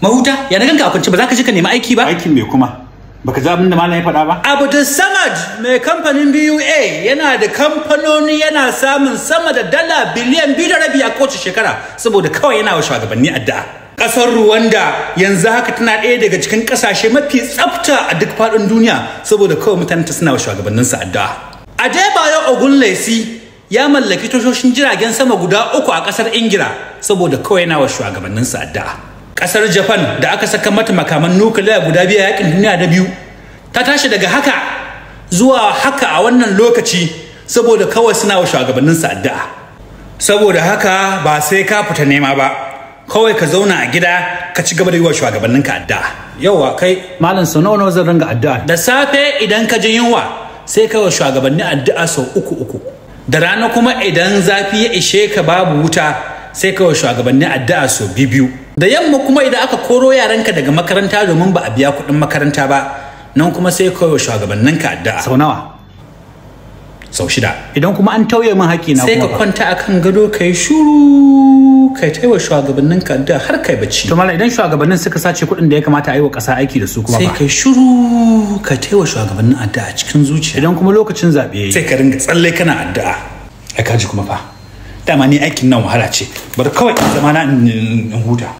Mahuta, ya na ganka a kwance, ba za ka je ka nemi aiki ba? Aikin me kuma? Baka ji abin da malam ya faɗa ba? Abdul Samad mai kamfanin BUA yana da kamfanoni, yana samun sama da $2.5 biliyan a kowace shekara saboda kawai yana wa shugabanni addu'a. Ƙasar Rwanda yanzu haka tana ɗaya daga cikin ƙasashe mafi tsafta a duk faɗin duniya saboda kawai mutanen ta suna wa shugabanninsu addu'a. Adebayo Ogunlesi ya mallaki tashoshin jiragen sama guda uku a ƙasar Ingila saboda kawai yana wa shugabanninsu addu'a. Ƙasar Japan da aka saka mata makaman nukiliya guda biyu a yakin duniya da biyu, ta tashi daga haka zuwa haka a wannan lokaci saboda kawai suna wa shugabanninsu addu'a. Saboda haka ba sai ka fita nema ba, kawai ka zauna a gida ka ci gaba da yi wa shugabanninka addu'a. Yauwa kai. Malam, sau nawa nawa zan ringa addu'a? Da safe idan ka ji yunwa, sai ka wa shugabanni addu'a sau uku uku. Da rana kuma, idan zafi ya ishe ka babu wuta, sai ka wa shugabanni addu'a sau biyu. Da yamma kuma, idan aka koro yaranka daga makaranta domin ba a biya kuɗin makaranta ba, nan kuma sai ka wa shugabanninka addu'a Sau nawa? Sau shida. Idan kuma an tauye min haƙƙi na Sai ka kuma fa? kwanta akan gado, kai shuru, kai ta yi wa shugabanninka addu'a har kai bacci. To malam, idan shugabannin suka sace kuɗin da ya kamata a yi wa ƙasa aiki da su kuma Sai fa? kai shuru, kai ta yi wa shugabannin addu'a cikin zuciya. Idan kuma lokacin zaɓe yayi? Sai ka ringa tsalle kana addu'a. Ai kaji kuma fa, dama ni aikin nan wahala ce, bari kawai in zama na in huta.